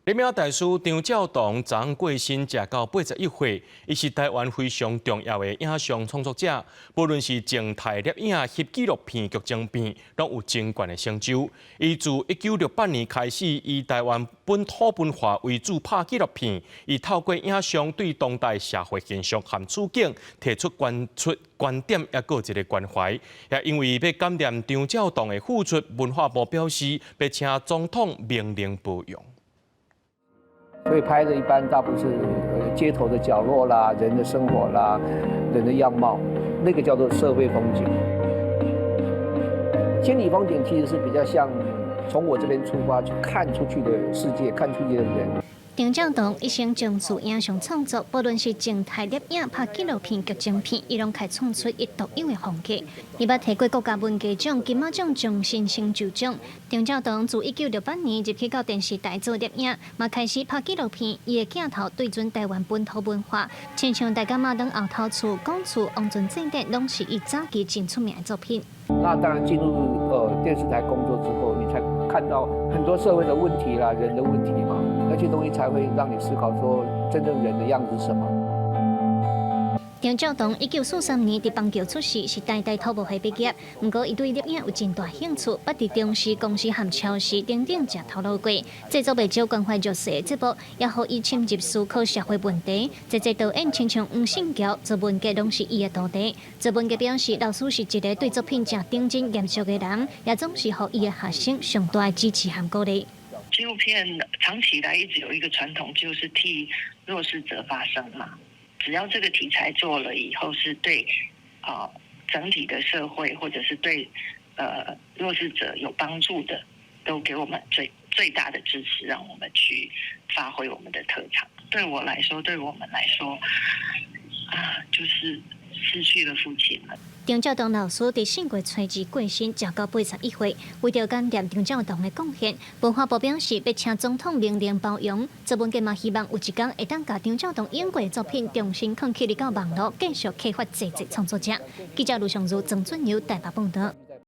攝影大師張照堂昨昏過身，食到81歲，伊是台灣非常重要的影像創作者，無論是靜態攝影、翕紀錄片、劇情片，攏有真懸的成就。伊自1968年開始，以台灣本土文化為主拍紀錄片，伊透過影像對當代社會現象和處境提出關出觀點，抑閣有一個關懷。也因為欲感念張照堂的付出，文化部表示欲請總統命令褒揚。所以拍的一般大部分是街頭的角落啦，人的生活啦，人的樣貌，那個叫做社會風景。千里風景其實是比較像從我這邊出發去看出去的世界，看出去的人。張照堂一生從事影像創作，無論是靜態攝影、拍紀錄片、劇情片，伊攏開創出伊獨有的風格。伊捌提過國家文藝獎、金馬獎終身成就獎。張照堂自1968年入去到電視台做攝影，嘛開始拍紀錄片。伊的鏡頭對準台灣本土文化，親像大甲媽燈後頭厝、講厝、王船祭典，攏是伊早期真出名的作品。那當然進入電視台工作之後，你才看到很多社會的問題啦、人的問題嘛，那些東西才會讓你思考說真正人的樣子是什麼。張照堂1943年佇邦橋出世，是台大土木系畢業。毋過，伊對攝影有真大興趣，捌佇中視、公視和超視等等食頭路過。製作袂少關懷弱勢的節目，也予伊深入思考社會問題。濟濟導演親像黃信喬、周文傑攏是伊的徒弟。周文傑表示，老師是一個對作品誠認真嚴肅的人，也總是予伊的學生上大的支持和鼓勵。紀錄片長期以來一直有一個傳統，就是替弱勢者發聲嘛。只要這個題材做了以後，是對啊整體的社會或者是對弱勢者有幫助的，都給我們最最大的支持，讓我們去發揮我們的特長。對我來說，對我們來說，啊，就是失去了父親了。張照堂老師佇4月初二過身，食到81歲。為著感念張照堂的貢獻，文化部表示欲請總統命令褒揚。周文傑嘛希望有一天會當共張照堂影過的作品重新囥起來到網路，繼續啟發濟濟創作者。記者盧尚如、曾俊友台北報導。